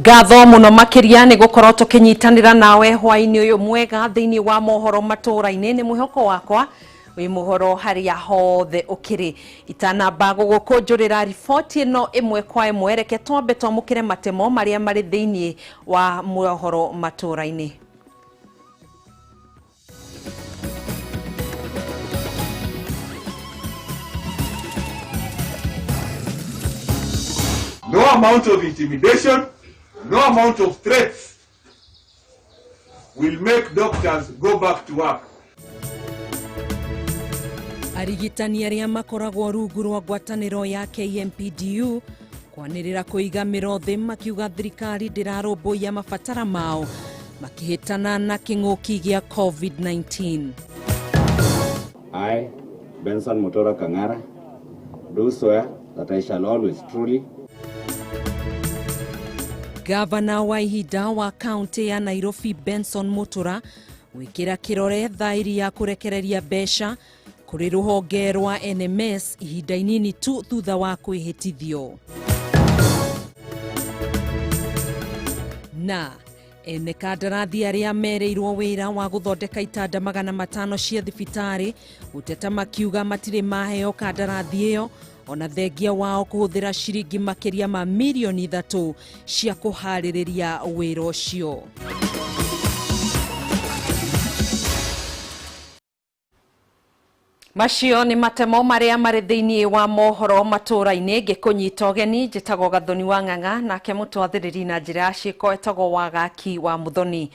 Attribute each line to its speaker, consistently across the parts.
Speaker 1: Ngatho muno makiria ni gukorwo tukinyitanira nawe hwaini uyu mwega thiini wa mohoro matura-ini. Ni mwihoko wakwa wi muhoro haria hothe ukiri. Itanamba gugukunjurira riboti ino imwe kwa imwe, reke twambe twamukire matemo maria mari thiini wa mohoro matura-ini.
Speaker 2: No amount of intimidation, no amount of threats will make doctors go back to work.
Speaker 1: Arigitani aria makoragwo rungu rwa ngwatanĩro ya KMPDU kwanĩrĩra kũiga mĩro thĩ makiuga thirikari ndĩrarũmbũiya mabatara mao makĩhĩtana na kĩng'ũki gĩa COVID-19.
Speaker 3: I, Benson Mutura Kangara, do swear that I shall always truly.
Speaker 1: Gavana wa ihinda wa kaunti ya Nairobi Benson Mutura gwikira kirore thairi ya kurekereria mbeca kuri ruhonge rwa NMS ihinda inini tu thutha wa kwihitithio. Na ene kandarathi aria mereirwo wira wa guthondeka itanda 500 cia thibitari guteta makiuga matire maheo kandarathi iyo ona thengia wao kuhuthira ciringi makiria ma milioni 3 cia kuhaririria wira ucio. Macio ni matemo maria mari thiini wa mohoro matura-ini. Ngikunyita ũgeni njĩtagwo Gathoni wa Ng'ang'a, nake mũtwathĩrĩri na njĩra ya ciĩko etagwo Wagaki wa Muthoni.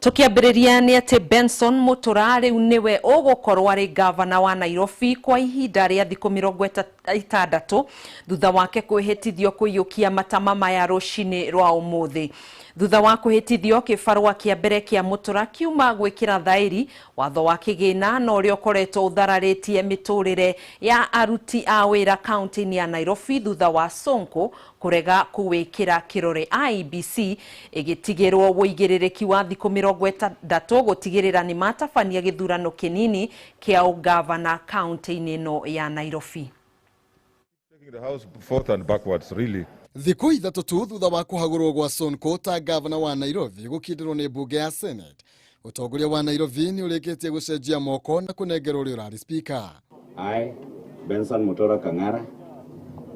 Speaker 1: Tukiambĩrĩria nĩ atĩ Benson Mutura rĩu nĩwe ũgũkorwo arĩ gavana wa Nairobi kwa ihinda rĩa thikũ 60 thutha wake kwĩhĩtithio kũiyũkia matama maya rũcinĩ rwa ũmũthĩ. Thutha wa kwĩhĩtithio, kĩbarũa kĩa mbere kĩa Mutura kiuma gwĩkĩra thaĩri watho wa kĩgĩna na ũrĩa ũkoretwo ũthararĩtie mĩtũrĩre ya aruti a wĩra kaunti-inĩ ya Nairobi thutha wa Sonko kũrega kũwĩkĩra kĩrore. IEBC ĩgĩtigĩrwo wũigĩrĩrĩki wa thikũ 60 gũtigĩrĩra nĩ matabania gĩthurano kĩnini kĩa ũgavana kaunti-inĩ ĩno ya Nairobi.
Speaker 2: The house forth and backwards, really.
Speaker 4: Thikũ 3 tu thutha wa kũhagũrwo gwa Sonko ta gavana wa Nairobi gũkindĩrwo nĩ mbunge ya Senate, ũtongoria wa Nairobi nĩ ũrĩkĩtie gũcenjia moko na kũnengerwo ũrĩa ũrarĩ speaker.
Speaker 3: I, Benson Mutura Kangara,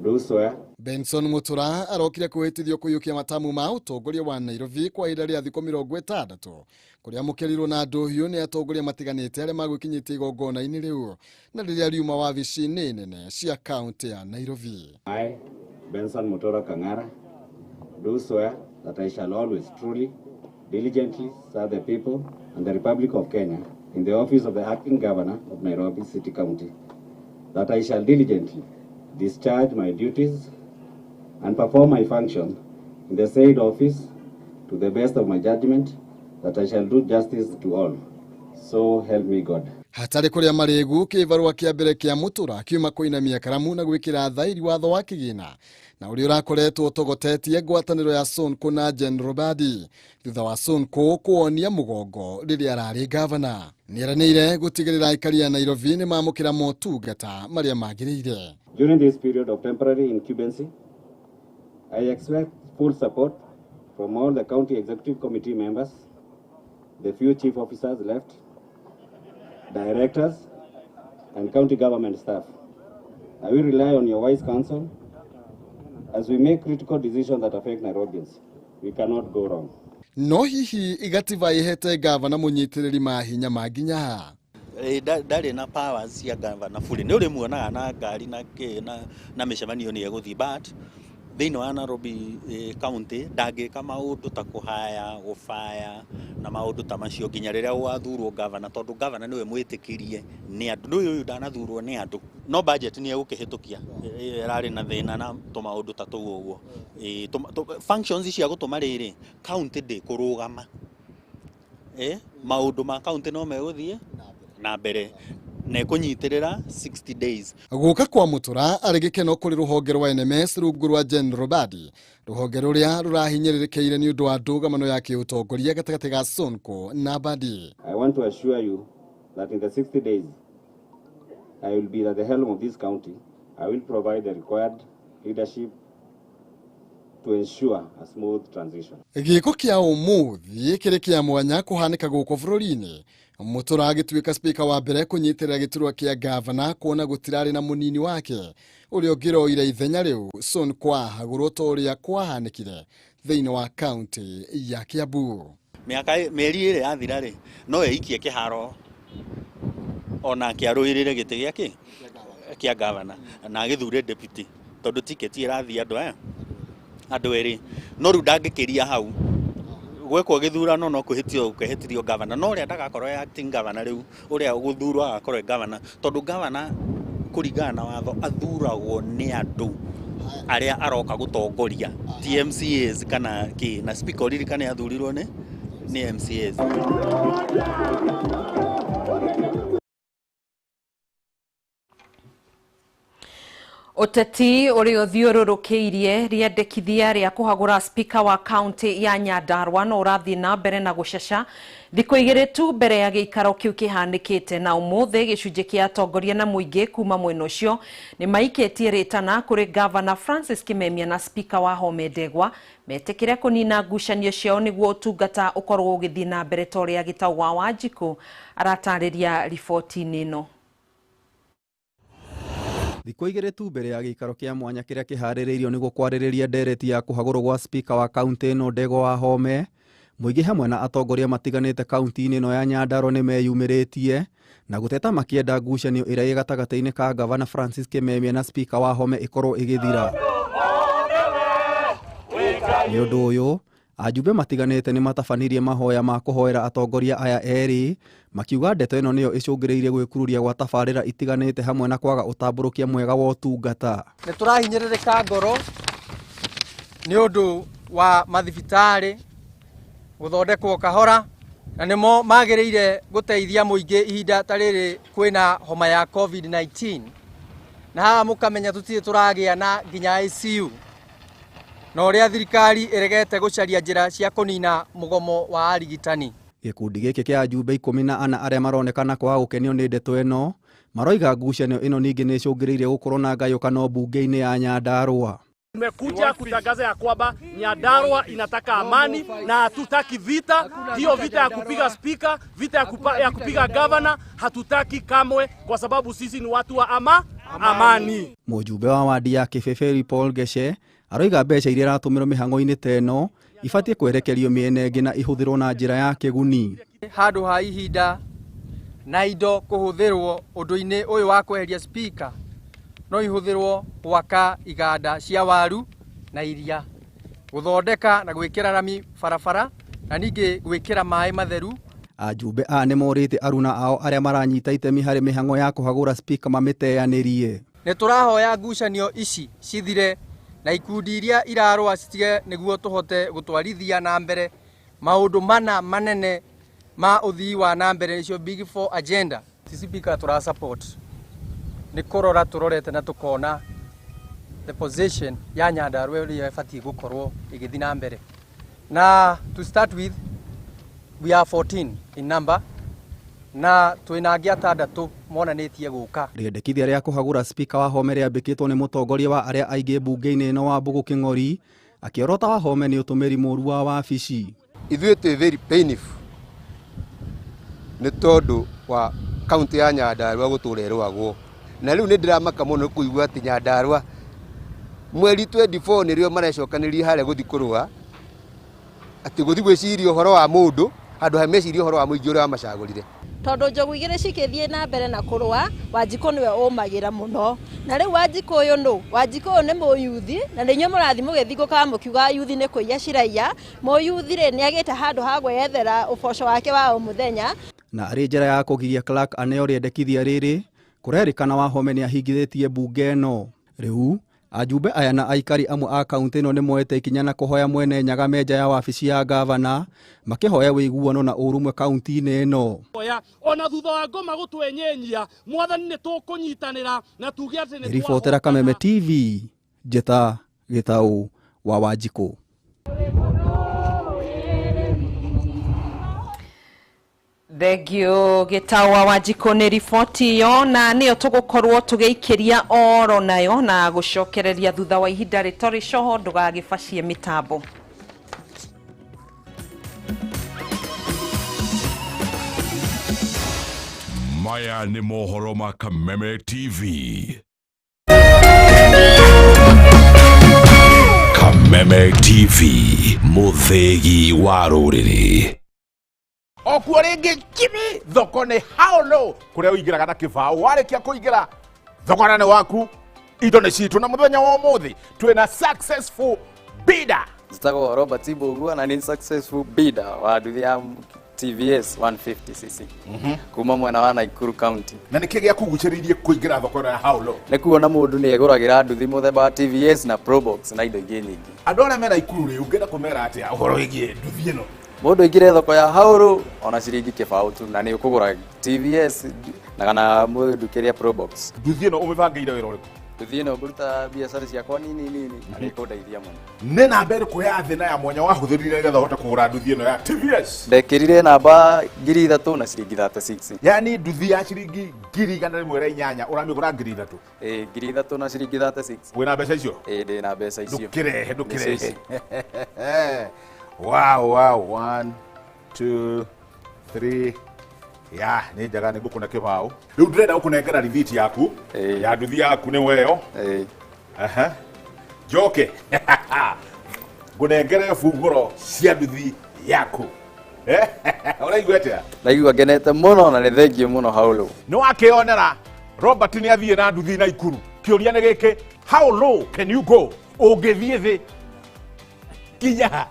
Speaker 3: do swear.
Speaker 4: Benson Mutura arokire kwĩhĩtithio kũiyũkia matamu ma ũtongoria wa Nairobi kwa ihinda rĩa thikũ 60 kũrĩa amũkĩrirwo na ndũhiũ nĩ atongoria matiganĩte arĩa magwĩkinyĩtie igongona-inĩ rĩu na rĩrĩa riuma wabici-inĩ nene cia kaunti ya Nairobi.
Speaker 3: I, Benson Mutura Kangara, do swear that I shall always truly, diligently serve the people and the Republic of Kenya in the office of the acting governor of Nairobi City County, that I shall diligently discharge my duties and perform my function in the said office to the best of my judgment, that I shall do justice to all. So help me God.
Speaker 4: Hatarĩ kũrĩa marĩgu, kĩbarũa kĩa mbere kĩa Mutura kiuma kũinamia karamu na gwĩkĩra thairi watho wa kĩgĩna na ũrĩa ũrakoretwo ũtogotetie ngwatanĩro ya Sonko na General Badi thutha wa Sonko kuonia mũgongo rĩrĩa ararĩ gavana. Nĩeranĩire gũtigĩrĩra aikari a Nairobi nĩ mamũkĩra motungata marĩa magĩrĩire.
Speaker 3: During this period of temporary incumbency, I expect full support from all the county executive committee members, the few chief officers left, directors, and county government staff. I will rely on your wise counsel as we make critical decisions that affect Nairobians. We cannot go wrong.
Speaker 4: No hihi gatiba ihete gavana mũnyitĩrĩri mahinya ma nginya ha?
Speaker 5: Ndarĩ na powers cia gavana fully. Nĩ ũrĩmuonaga na ngari na kĩ na mĩcemanio nĩ egũthiĩ, but thĩinĩ wa Nairobi county ndangĩka maũndũ ta kũhaya, gũbaya na maũndũ ta macio nginya rĩrĩa gũgathurwo gavana, tondũ gavana nĩwe mwĩtĩkĩrie nĩ andũ. Ndũyũ ũyũ ndanathurwo nĩ andũ, no budget nĩ egũkĩhĩtũkia, ĩrarĩ na thĩna na tũmaũndũ ta tũu ũguo. Functions cia gũtũma rĩrĩ county ndĩkũrũgama, maũndũ ma county no megũthiĩ na mbere na ĩkũnyitĩrĩra 60 days.
Speaker 4: Gũka kwa Mutura arĩ gĩkeno kũrĩ rũhonge rwa NMS rungu rwa General Badi, rũhonge rũrĩa rũrahinyĩrĩrĩkĩire nĩ ũndũ wa ndũgamano ya kĩũtongoria gatagatĩ ga Sonko na Badi.
Speaker 3: I want to assure you that in the 60 days I will be at the helm of this county. I will provide the required leadership to ensure a smooth transition.
Speaker 4: Gĩko kĩa ũmũthĩ kĩrĩ kĩa mwanya kũhanĩka gũkũ bũrũri-inĩ. Mutura agĩtuĩka speaker wa mbere kũnyitĩrĩra gĩturwa kĩa gavana kuona gũtirarĩ na mũnini wake ũrĩa ũngĩroire ithenya rĩu Sonko ahagũrwo ta ũrĩa kwahanĩkire thĩinĩ wa kaunti ya Kiambu.
Speaker 5: Mĩaka mĩeri ĩrĩ yathira rĩ, no eikie kĩharo onake arũĩrĩre gĩtĩ gĩake kĩa gavana na agĩthure deputy tondũ tiketi ĩrathiĩ andũ aya andũ erĩ, no rĩu ndangĩkĩria hau. Gwekwo gĩthurano no kwĩhĩtio kwĩhĩtithio gavana, no ũrĩa ndagakorwo e acting governor rĩu ũrĩa ũgũthurwo agakorwo e gavana, tondũ gavana kũringana na watho athuragwo nĩ andũ arĩa aroka gũtongoria ti MCAs kana kĩ, na speaker ũririkane athurirwo nĩ MCAs.
Speaker 1: Ũteti ũrĩa ũthiũrũrũkĩirie rĩendekithia rĩa kũhagũra speaker wa kaunti ya Nyandarua no ũrathiĩ na mbere na gũcaca thikũ igĩrĩ tu mbere ya gĩikaro kĩu kĩhanĩkĩte, na ũmũthĩ gĩcunjĩ kĩa atongoria na mũingĩ kuma mwena ũcio nĩ maikĩtie rĩtana kũrĩ Gavana Francis Kimemia na speaker Wahome Ndegwa metĩkĩre kũnina ngucanio ciao nĩguo ũtungata ũkorwo ũgĩthiĩ na mbere ta ũrĩa Gĩtau wa Wanjikũ aratarĩria riboti-inĩ ĩno.
Speaker 6: Thikũ igĩrĩ tu mbere ya gĩikaro kĩa mwanya kĩrĩa kĩharĩrĩirio nĩguo kwarĩrĩria ndereti ya kũhagũrwo gwa speaker wa kaunti ĩno Ndegwa Wahome, mũingĩ hamwe na atongoria matiganĩte kaunti-inĩ ĩno ya Nyandarua nĩ meyumĩrĩtie na gũteta makĩenda ngucanio ĩrĩa ĩ gatagatĩ-inĩ ka Gavana Francis Kimemia na speaker Wahome ĩkorwo ĩgĩthira. Nĩ ũndũ ũyũ ajumbe matiganĩte nĩ matabanirie mahoya ma kũhoera atongoria aya erĩ makiuga ndeto ĩno nĩyo ĩcũngĩrĩirie gwĩkururia gwa tabarĩra itiganĩte hamwe na kwaga ũtambũrũkia mwega wa ũtungata.
Speaker 7: Nĩ tũrahinyĩrĩrĩka ngoro nĩ ũndũ wa mathibitarĩ gũthondekwo kahora, na nĩmo magĩrĩire gũteithia mũingĩ ihinda ta rĩrĩ kwĩna homa ya COVID-19, na haha mũkamenya tũtirĩ tũragĩa na nginya ICU, na ũrĩa thirikari ĩregete gũcaria njĩra cia kũnina mũgomo wa arigitani.
Speaker 6: Gĩkundi gĩkĩ kĩa ajumbe 14 arĩa maronekana kwaga gũkenio nĩ ndeto ĩno maroiga ngucanio ĩno ningĩ nĩ ĩcũngĩrĩirie gũkorwo na ngayũkano mbunge-inĩ ya Nyandarua.
Speaker 8: Tumekuja kutangaza ya kwamba Nyandarua inataka amani na hatutaki vita. Hiyo vita ya kupiga speaker, vita ya kupiga governor hatutaki kamwe, kwa sababu sisi ni watu wa amani.
Speaker 6: Mũjumbe wa wadi ya Kibeberi Paul Geshe aroiga mbeca iria iratũmĩrwo mĩhang'o-inĩ ta ĩno ibatiĩ kwerekerio mĩena ĩngĩ na ihũthĩrwo na njĩra ya kĩguni.
Speaker 7: Handũ ha ihinda na indo kũhũthĩrwo ũndũ-inĩ ũyũ wa kweheria speaker, no ihũthĩrwo gwaka iganda cia waru na iria, gũthondeka na gwĩkĩra rami barabara, na ningĩ gwĩkĩra maĩ matheru.
Speaker 6: Ajumbe aya nĩ morĩte aruna ao arĩa maranyita itemi harĩ mĩhang'o ya kũhagũra speaker mamĩteanĩrie.
Speaker 7: Nĩ tũrahoya ngucanio ici cithire na ikundi iria irarũa citige nĩguo tũhote gũtwarithia na mbere maũndũ mana manene ma ũthii wa na mbere, nĩcio Big Four agenda. Sisi speaker tũra support nĩ kũrora tũrorete na tũkona the position ya Nyandarua ĩrĩa ĩbatiĩ gũkorwo ĩgĩthiĩ na mbere. Na to start with, we are 14 in number na twĩna angĩ atandatũ monanĩtie gũka.
Speaker 6: Rĩendekithia rĩa kũhagũra speaker Wahome rĩambĩkĩtwo nĩ mũtongoria wa arĩa aingĩ mbunge-inĩ ĩno Wambũgũ Kĩng'ori akĩorota Wahome nĩ ũtũmĩri mũru wa wabici.
Speaker 9: Ithuĩ twĩ very painful nĩ tondũ wa kaunti ya Nyandarua gũtũra ĩrũagwo, na rĩu nĩ ndĩramaka mũno kũigua atĩ Nyandarua mweri 24 nĩrĩo marecokanĩria harĩa gũthiĩ kũrũa, atĩ gũthiĩ gwĩciria ũhoro wa mũndũ handũ ha meciria ũhoro wa mũingĩ ũrĩa wamacagũrire.
Speaker 10: Tondũ njogu igĩrĩ cikĩthiĩ na mbere na kũrũa, Wanjikũ nĩwe ũmagĩra mũno. Na rĩu Wanjikũ ũyũ nũ? Wanjikũ ũyũ nĩ mũyuthi, na nĩ inyuĩ mũrathiĩ mũgĩthingũkaga mũkiugaga yuthi nĩ kũiya ciraiya. Mũyuthi rĩ, nĩ agĩte handũ ha gwĩyethera ũboco wake wa o mũthenya.
Speaker 6: Na arĩ njĩra ya kũgiria Clark aneo rĩendekithia rĩrĩ, kũrerĩkana Wahome nĩ ahingithĩtie mbunge ĩno. Rĩu ajumbe aya na aikari amwe a kaunti ĩno nĩ moete ikinya na kũhoya mwene Nyaga me nja ya wabici ya gavana makĩhoya ũiguano na ũrũmwe kaunti-inĩ ĩno.
Speaker 8: Ona thutha wa ngoma gũtwenyenyia, mwathani nĩ tũkũnyitanĩra na tuge atĩ nĩ
Speaker 6: Ribotera Kameme TV, Njĩta Gĩtaũ wa Wanjikũ.
Speaker 1: Thengio Gĩtawa Wanjikũ nĩ riboti ĩyo, na nĩyo tũgũkorwo tũgĩikĩria oro nayo na gũcokereria thutha wa ihinda rĩtarĩ coho. Ndũgagĩbacie mĩtambo.
Speaker 11: Maya nĩ mohoro ma Kameme TV. Kameme TV, mũthĩgi wa rũrĩrĩ.
Speaker 12: Okuo rĩngĩ kimi thoko nĩ how low kũrĩa ũingĩraga na kĩbaũ, warĩkia kũingĩra thogora nĩ waku, indo nĩ citũ. Na mũthenya wa ũmũthĩ twĩna successful bidder.
Speaker 13: Njĩtagwo Robert Mbugua na nĩ successful bidder wa nduthi ya TVS 150cc kuma mwena wa Nakuru County.
Speaker 12: Na nĩkĩ gĩakũgucĩrĩirie kũingĩra thoko ĩno ya how low?
Speaker 13: Nĩ kuona mũndũ nĩ egũragĩra nduthi mũthemba wa TVS na Probox na indo ingĩ nyingĩ.
Speaker 12: Andũ arĩa me Nakuru rĩ, ũngĩenda kũmera atĩa ũhoro wĩgiĩ nduthi ĩno?
Speaker 13: Mũndũ aingĩre thoko ya Hauru ona ciringi kĩbaũ tu na nĩ ũkũgũra TVS na kana mũndũ kĩrĩa Probox.
Speaker 12: Nduthi ĩno ũmĩbangĩire wĩra ũrĩkũ?
Speaker 13: Nduthi ĩno ngũruta biacara ciakwa nini nini na nĩ ĩkũndeithia mũno.
Speaker 12: Nĩ namba ĩrĩkũ ya thĩ na ya mwanya wahũthĩrire nĩgetha ũhote kũgũra nduthi ĩno ya TVS?
Speaker 13: Ndekĩrire namba 3000 na ciringi 36.
Speaker 12: Yani nduthi ya ciringi 108,000 ũramĩgũra 3000?
Speaker 13: Ĩĩ, 3000 na ciringi 36.
Speaker 12: Wĩna mbeca icio?
Speaker 13: Ĩĩ, ndĩna mbeca icio.
Speaker 12: Ndũkĩrehe,
Speaker 13: Nĩcio ici.
Speaker 12: ndũkĩrehe. Wow, wow, 1 2 3 ya nĩ njega, nĩ ngũkũne kĩbaũ. Rĩu ndĩrenda gũkũnengera rithiti yaku ya nduthi yaku nĩ weyo. Aha. Njoke ngũnengere bungũro cia nduthi yaku. Ũraigua atĩa?
Speaker 13: Ndaigua ngenete mũno na nĩ thengio mũno Haulu.
Speaker 12: Nĩ wakĩonera Robert nĩ athiĩ na nduthi Nakuru. Kĩũria nĩ gĩkĩ, how low can you go? Ũngĩthiĩ thĩ nginya ha?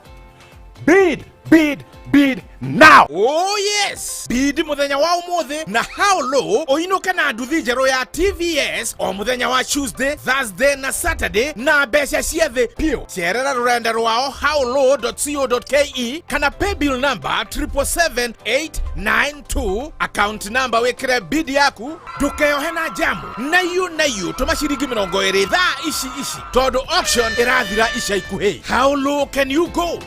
Speaker 12: Bid, bid, bid now.
Speaker 14: Oh yes, bid muthenya wa umuthi na how low uinuke na nduthi njeru ya TVS o muthenya wa Tuesday, Thursday na Saturday na mbeca cia thi piũ. Cerera rurenda rwao howlow.co.ke kana paybill number 777892, account number wikire bid yaku. Ndukeyohe na jamu na iu tuma ciringi 20 thaa ici ici tondu auction irathira ica ikuhi. How low can you go?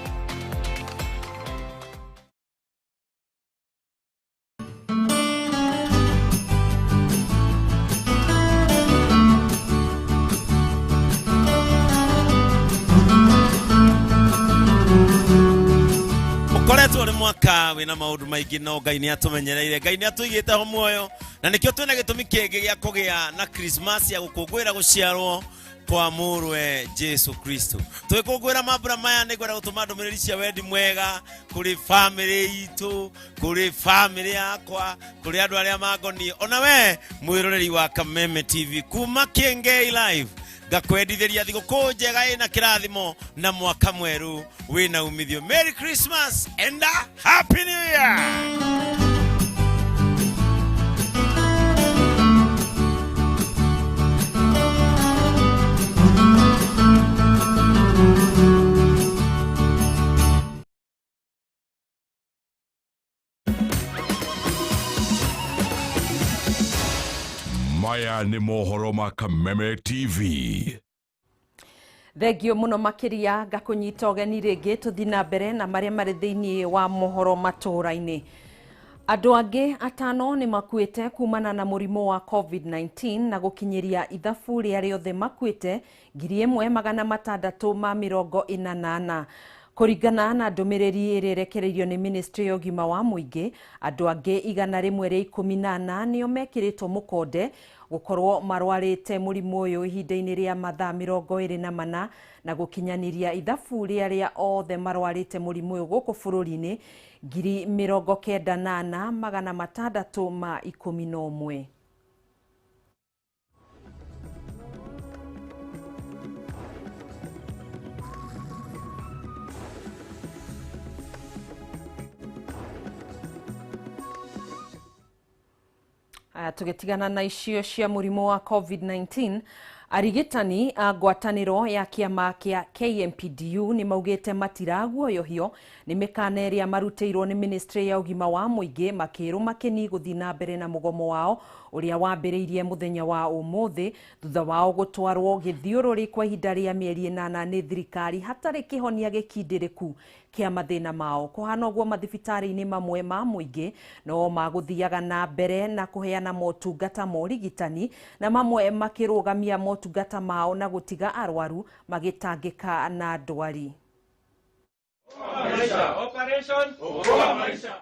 Speaker 15: Ukoretwo uri mwaka wina maundu maingi no Ngai ni atumenyereire, Ngai ni atuigite ho muoyo, na nikio twina gitumi kingi gia kugia na Christmas ya gukungwira guciarwo kwa mũrũwe Jesu Kristo. Twikungwira mambura maya nĩ ngwenda gũtũma ndũmĩrĩri cia wendi mwega kũrĩ famĩlĩ itũ, kũrĩ famĩlĩ yakwa, kũrĩ andũ arĩa mangoniĩ, ona we mwĩroreri wa Kameme TV kuma Kĩengei Live. Ngakwendithĩria thigũkũ njega ĩna kĩrathimo na mwaka mwerũ wĩna umithio. Merry Christmas and a Happy New Year!
Speaker 11: Maya nĩ mohoro ma Kameme TV.
Speaker 1: Thengio muno makiria, ngakũnyita ũgeni rĩngĩ tũthiĩ na mbere na marĩa marĩ thĩinĩ wa mohoro matũũra-inĩ. Andũ angĩ atano nĩ makuĩte kumana na mũrimũ wa COVID-19 na gũkinyĩria ithabu rĩa rĩothe makuĩte 1644. Kũringana na ndũmĩrĩri ĩrĩa ĩrekereirio nĩ ministry ya ũgima wa mũingĩ, andũ angĩ 114 nĩo mekĩrĩtwo mũkonde gũkorwo marwarĩte mũrimũ ũyũ ihinda-inĩ rĩa mathaa 24 na gũkinyanĩria ithabu rĩa arĩa othe marwarĩte mũrimũ ũyũ gũkũ bũrũri-inĩ 98,611. Tũgĩtigana na icio cia mũrimũ wa COVID-19, arigitani a ngwatanĩro ya kĩama kĩa KMPDU nĩ maugĩte matiraguoyohio nĩ mĩkana ĩrĩa marutĩirwo nĩ ministry ya ũgima wa mũingĩ, makĩrwo makĩni gũthiĩ na mbere na mũgomo wao ũrĩa wambĩrĩirie mũthenya wa ũmũthĩ thutha wao gũtwarwo gĩthiũrũrĩ kwa ihinda rĩa mĩeri 8 nĩ thirikari hatarĩ kĩhonia gĩkindĩrĩku kĩa mathĩna mao. Kũhana ũguo mathibitarĩ-inĩ mamwe ma mũingĩ no magũthiaga na mbere na kũheana motungata ma ũrigitani na mamwe makĩrũgamia motungata mao na gũtiga arwaru magĩtangĩka na ndwari.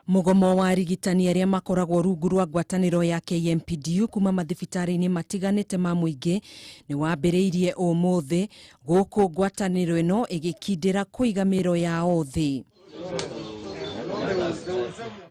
Speaker 1: Mũgomo wa arigitani arĩa makoragwo rungu rwa ngwatanĩro ya KMPDU kuma mathibitarĩ-inĩ matiganĩte ma mũingĩ nĩ wambĩrĩirie ũmũthĩ, gũkũ ngwatanĩro ĩno ĩgĩkindĩra kũiga mĩro yao thĩ.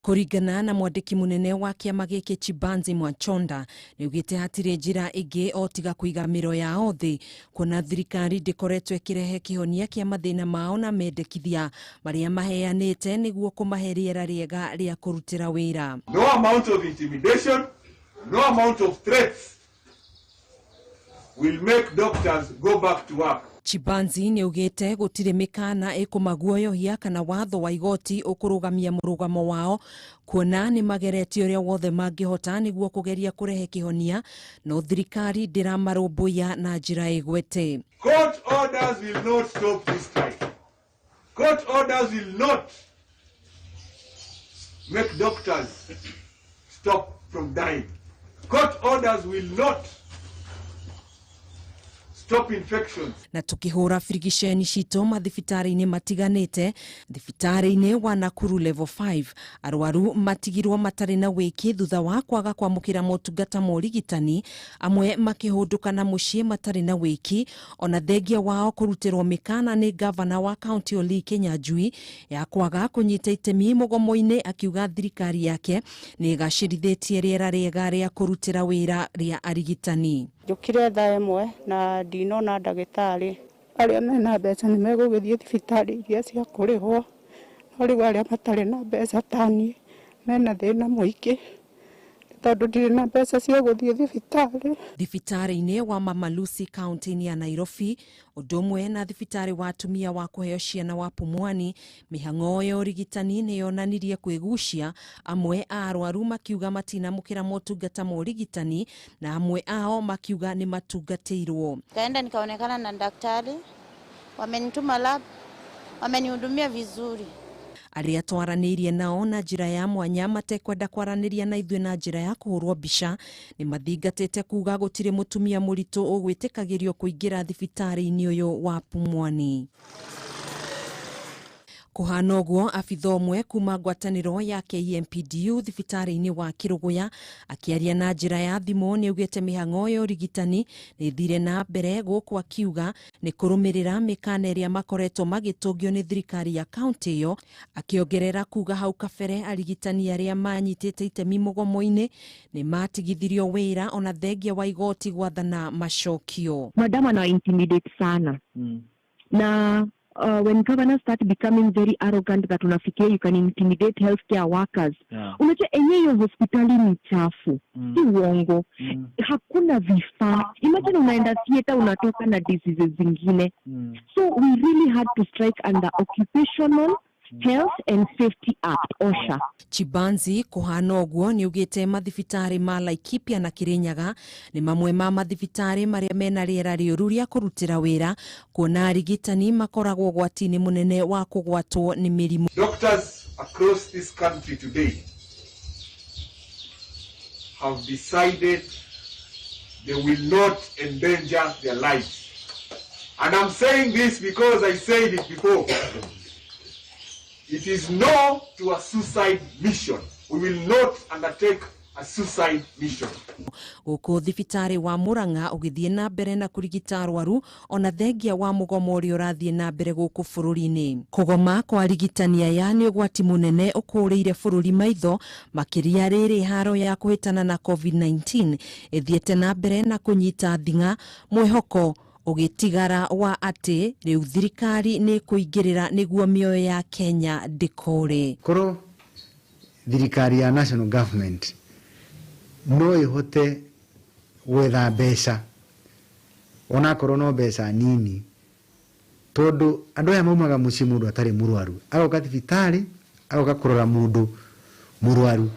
Speaker 1: Kũringana na mwandĩki mũnene wa kĩama gĩkĩ Chibanzi Mwachonda, nĩaugĩte hatirĩ njĩra ĩngĩ o tiga kũiga mĩro yao thĩ, kuona thirikari ndĩkoretwo ĩkĩrehe kĩhonia kĩa mathĩna mao na mendekithia marĩa maheanĩte nĩguo kũmahe rĩera rĩega rĩa kũrutĩra wĩra.
Speaker 2: No amount of intimidation, no amount of threats will make doctors go back to work.
Speaker 1: Chibanzi nĩaugĩte gũtirĩ mĩkana ĩkũmaguoyohia kana watho wa igoti ũkũrũgamia mũrũgamo wao, kuona nĩ mageretie ũrĩa wothe mangĩhota nĩguo kũgeria kũrehe kĩhonia, no thirikari ndĩramarũmbũiya na njĩra ĩgwete.
Speaker 2: Court orders will not stop this strike. Court orders will not make doctors stop from dying. Court orders will not stop infections.
Speaker 1: Na tukihura firigisheni citũ mathibitarĩ-inĩ matiganĩte, thibitarĩ-inĩ wa Nakuru level 5 arwaru matigirwo matarĩ na wĩki thutha wa kwaga kwamũkĩra motungata ma ũrigitani, amwe makĩhũndũka na mũciĩ matarĩ na wĩki, ona thengia wao kũrutĩrwo mĩkana nĩ gavana wa kaunti Olly Kinyanjui ya kwaga kũnyita itemi mũgomo-inĩ, akiuga thirikari yake nĩ ĩgacĩrithĩtie rĩera rĩega rĩa kũrutĩra wĩra rĩa arigitani.
Speaker 16: Njũkire thaa ĩmwe na ndinona ndagĩtarĩ. Arĩa mena mbeca nĩ megũgĩthiĩ thibitarĩ iria cia kũrĩhwo, no rĩu arĩa matarĩ na mbeca ta niĩ mena thĩna mũingĩ tondũ ndirĩ na mbeca cia gũthiĩ thibitarĩ.
Speaker 1: Thibitarĩ-inĩ wa Mama Lucy kaunti-inĩ ya Nairobi, ũndũ ũmwe na thibitarĩ wa atumia wa kũheo ciana wa Pumwani, mĩhang'o ya ũrigitani nĩ yonanirie kwĩgucia, amwe a arwaru makiuga matinamũkĩra motungata ma ũrigitani na amwe ao makiuga nĩ matungatĩirwo.
Speaker 17: Kaenda nikaonekana na daktari, wamenituma lab, wamenihudumia vizuri.
Speaker 1: Arĩa twaranĩirie nao na njĩra ya mwanya matekwenda kwaranĩria na ithuĩ na njĩra ya kũhũrwo mbica nĩ mathingatĩte kuga gũtirĩ mũtumia mũritũ ũgwĩtĩkagĩrio kũingĩra thibitarĩ-inĩ ũyũ wa Pumwani. Kũhana ũguo, abitha ũmwe kuma ngwatanĩro ya KMPDU thibitarĩ-inĩ wa Kĩrũgũya akĩaria na njĩra ya thimũ nĩaugĩte mĩhang'o ya ũrigitani nĩ ĩthire na mbere, gũkũ akiuga nĩ kũrũmĩrĩra mĩkana ĩrĩa makoretwo magĩtũngio nĩ thirikari ya kaunti ĩyo, akĩongerera kuga hau kabere arigitani arĩa manyitĩte itemi mũgomo-inĩ nĩ matigithirio wĩra ona thengia wa igoti gwathana macokio.
Speaker 18: Madam ana intimidate sana na when governors start becoming very arrogant that unafikiria you can intimidate healthcare workers. Unajua enyewe hiyo hospitali ni chafu, si uongo. Hakuna vifaa. Imagine unaenda theater unatoka na diseases zingine. So we really had to strike under Occupational Health and Safety Act, OSHA.
Speaker 1: Chibanzi kuhana ũguo nĩaugĩte mathibitarĩ ma Laikipia na Kirinyaga nĩ mamwe ma mathibitarĩ marĩa mena rĩera rĩũru rĩa kũrutĩra wĩra, kuona arigitani makoragwo ũgwati-inĩ mũnene wa kũgwatwo nĩ mĩrimũ.
Speaker 2: Doctors across this country today have decided they will not endanger their lives. And I'm saying this because I said it before. It is no to a suicide mission. We will not undertake a suicide mission.
Speaker 1: Gũkũ thibitarĩ wa Murang'a ũgĩthiĩ na mbere na kũrigita arwaru ona thengia wa mũgomo ũrĩa ũrathiĩ na mbere gũkũ bũrũri-inĩ. Kũgoma kwa arigitani aya nĩ ũgwati mũnene ũkũrĩire bũrũri maitho, makĩria rĩrĩ haro ya kũhĩtana na COVID-19 ĩthiĩte na mbere na kũnyita thing'a, mwĩhoko ũgĩtigara wa atĩ rĩu thirikari nĩ kũingĩrĩra nĩguo mĩoyo ya Kenya ndĩkũre.
Speaker 19: Korwo thirikari ya national government no ĩhote gwetha mbeca onakorwo no mbeca nini, tondũ andũ aya maumaga mũciĩ mũndũ atarĩ mũrwaru agoka thibitarĩ agoka kũrora mũndũ mũrwaru.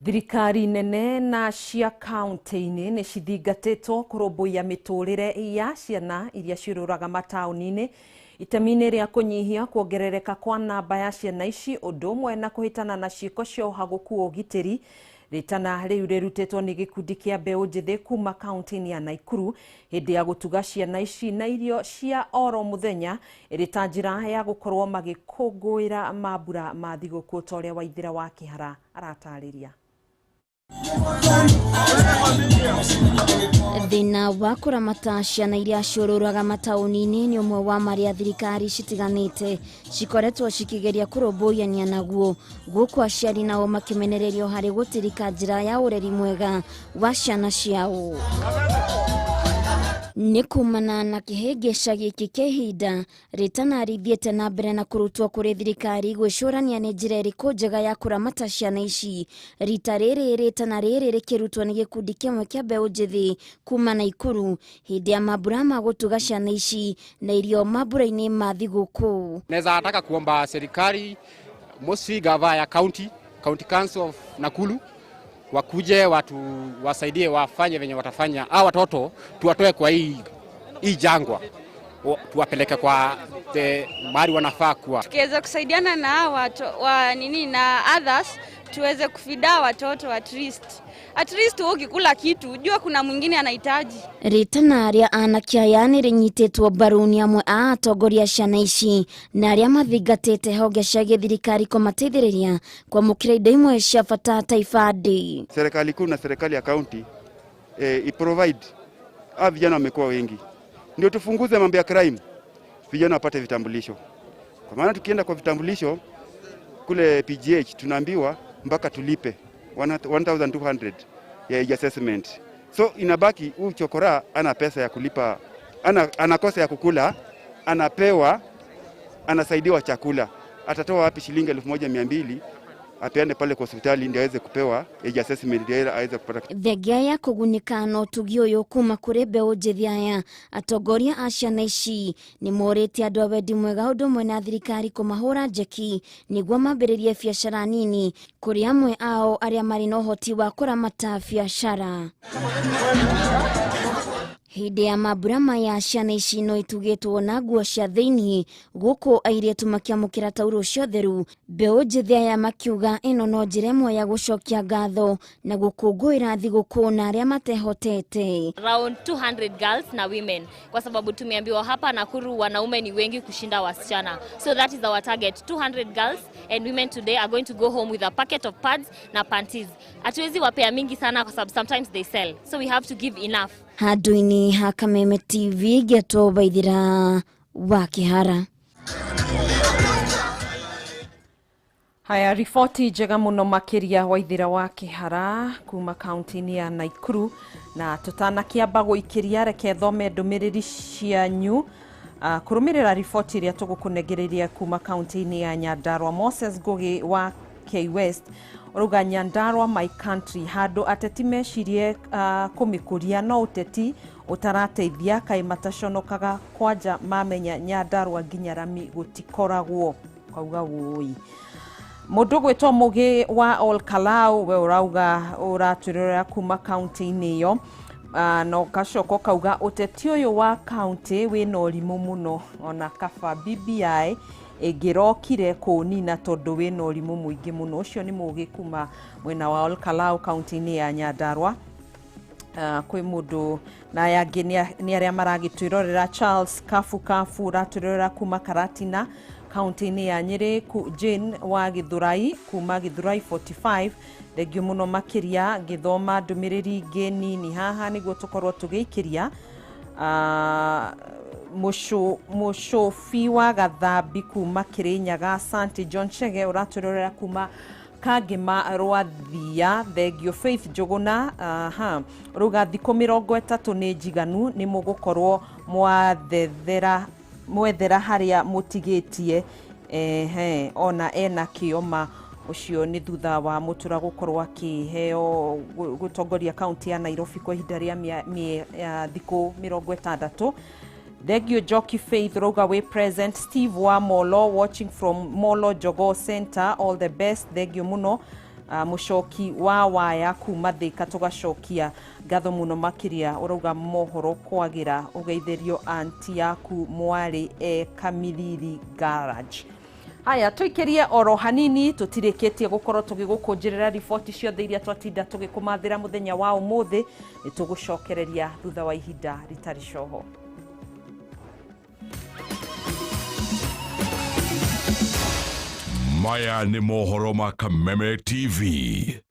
Speaker 1: Thirikari nene na cia kaunti-inĩ nĩ cithingatĩtwo kũrũmbũiya mĩtũrĩre ya ciana iria ciũrũraga mataũni-inĩ itemi-inĩ rĩa kũnyihia kuongerereka kwa namba ya ciana ici ũndũ ũmwe na kũhĩtana na ciĩko cia ũhagũku wa ũgitĩri. Rĩtana rĩu rĩrutĩtwo nĩ gĩkundi kĩa mbeũ njĩthĩ kuma kaunti-inĩ ya Naikuru hĩndĩ ya gũtuga ciana ici na irio cia oro mũthenya ĩrĩ ta njĩra ya gũkorwo magĩkũngũĩra mambura ma thigũkũ ta ũrĩa Waithĩra wa Kĩhara aratarĩria.
Speaker 20: Thĩna wa kũramata ciana iria ciũrũraga mataũni-inĩ nĩ ũmwe wa marĩa thirikari citiganĩte cikoretwo cikĩgeria kũrũmbũyania naguo, gũkũ aciari nao makĩmenererio harĩ gũtirika njĩra ya ũreri mwega wa ciana ciao. Nĩ kumana na kĩhĩngĩca gĩkĩ kĩa ihinda rĩtana rithiĩte na mbere na kũrutwo kũrĩ thirikari gwĩcũrania nĩ njĩra ĩrĩkũ njega ya kũramata ciana ici. Rita rĩrĩ rĩtana rĩrĩ rĩkĩrutwo nĩ gĩkundi kĩmwe kĩa mbeũ njĩthĩ kuma Naikuru hĩndĩ ya mambura ma gũtuga ciana ici na irio mambura-inĩ ma thigũkũ.
Speaker 21: Naweza nataka kuomba serikali, mostly gava ya county, County Council of Nakuru, wakuje watu wasaidie, wafanye venye watafanya. Hawa watoto tuwatoe kwa hii jangwa, tuwapeleke kwa mahali wanafaa kuwa.
Speaker 22: Tukiweza kusaidiana na hawa wa nini na others, tuweze kufida watoto at least. At least ukikula kitu jua kuna mwingine anahitaji.
Speaker 20: Ritana rĩa anake aya nĩ rĩnyitĩtwo mbaru nĩ amwe a atongoria ciana ici na arĩa mathingatĩte honge cia gĩthirikari kũmateithĩrĩria kwamũkĩra indo imwe cia bata ta ibandĩ.
Speaker 23: Serikali kuu na serikali ya county i-provide. Hawa vijana wamekuwa wengi, ndio tufunguze mambo ya crime, vijana wapate vitambulisho. Kwa maana tukienda kwa vitambulisho kule PGH tunaambiwa mpaka tulipe 1200 ya age assessment. So inabaki huyu chokora ana pesa ya kulipa, anakosa ya kukula, anapewa, anasaidiwa chakula. Atatoa wapi shilingi 1200 apeane pale kwa hospitali ndio aweze kupewa age assessment ndio aweze kupata.
Speaker 20: Thengia ya kũgunĩka na ũtugi ũyũ kuma kũrĩ mbeũ njĩthĩ aya, atongoria a ciana ici nĩ morĩtie andũ a wendi mwega ũndũ ũmwe na thirikari kũmahũra njeki nĩguo mambĩrĩrie biacara nini kũrĩ amwe ao arĩa marĩ na ũhoti wa kũramata biacara. Hĩndĩ ya mambura maya ciana ici no itugĩtwo na nguo cia thĩiniĩ gũkũ airĩtu makĩamũkĩra taurũ cia ũtheru, mbeũ njĩthĩ aya makiuga ĩno no njĩra ĩmwe ya gũcokia ngatho na gũkũngũĩra thigũkũ na arĩa matehotete.
Speaker 24: Around 200 girls na women, kwa sababu tumeambiwa hapa Nakuru wanaume ni wengi kushinda wasichana, so that is our target. 200 girls and women today are going to go home with a packet of pads na panties. Hatuwezi wapea mingi sana kwa sababu sometimes they sell, so we have to give enough.
Speaker 20: Handũ-inĩ ha Kameme TV ngĩetwo Waithĩra wa Kĩhara.
Speaker 1: Haya, riboti njega mũno makĩria Waithĩra wa Kĩhara kuma kaunti-inĩ ya Naikuru. Na tũtanakĩamba gũikĩria, reke thome ndũmĩrĩri cianyu kũrũmĩrĩra riboti ĩrĩa tũgũkũnengereria kuma kaunti-inĩ ya Nyandarua. Moses Ngugi wa K West ũrauga Nyandarua my country, handũ ateti mecirie kũmĩkũria no ũteti ũtarateithia, kaĩ mataconokaga kwanja mamenya Nyandarua nginya rami gũtikoragwo. Kauga wũi. Mũndũ gwĩtwo Mũgĩ wa Olkalau we ũrauga ũratwĩrorera kuma kaunti-inĩ ĩyo, na ũgacoka ũkauga ũteti ũyũ wa kaunti wĩna ũrimũ mũno, ona kaba BBI ĩngĩrokire kũũnina tondũ wĩna ũrimũ mũingĩ mũno. Ũcio nĩ Mũgĩ kuma mwena wa Olkalau kaunti-inĩ ya Nyandarua. Kwĩ mũndũ na aya angĩ nĩ arĩa maragĩtwĩrorera. Charles Kafu Kafu ũratwĩrorera kuma Karatina kaunti-inĩ ya Nyĩrĩ. Jane wa Gĩthũrai kuma Gĩthũrai 45, thengio mũno makĩria. Ngĩthoma ndũmĩrĩri ingĩ nini haha nĩguo tũkorwo tũgĩikĩria. Mũcũbi wa Gathambi kuma Kĩrĩnyaga, Asante. John Chege ũratwĩrorera kuma Kangĩma Rwathia, thengio. Faith Njũgũna ũrauga thikũ 30 nĩ njiganu, nĩ mũgũkorwo mwethera harĩa mũtigĩtie. Ona ena kĩoma. Ũcio nĩ thutha wa Mũtura gũkorwo akĩheo gũtongoria kaunti ya Nairobi kwa ihinda rĩa thikũ 60. Thengio Njoki Faith ũrauga wĩ present. Steve wa Molo watching from Molo Jogoo Center, all the best, thengio mũno. Mũcoki wa waya kuma Thĩka, tũgacokia ngatho mũno makĩria. Ũrauga mohoro kwagĩra, ũgeithĩrio anti yaku mwarĩ e Kamilili garage. Haya, tũikĩrie oro hanini, tũtirĩkĩtie gũkorwo tũgĩgũkũnjĩrĩra riboti ciothe iria twatinda tũgĩkũmathĩra mũthenya wa ũmũthĩ. Nĩ tũgũcokereria thutha wa ihinda ritarĩ coho.
Speaker 11: Maya nĩ mohoro ma Kameme TV.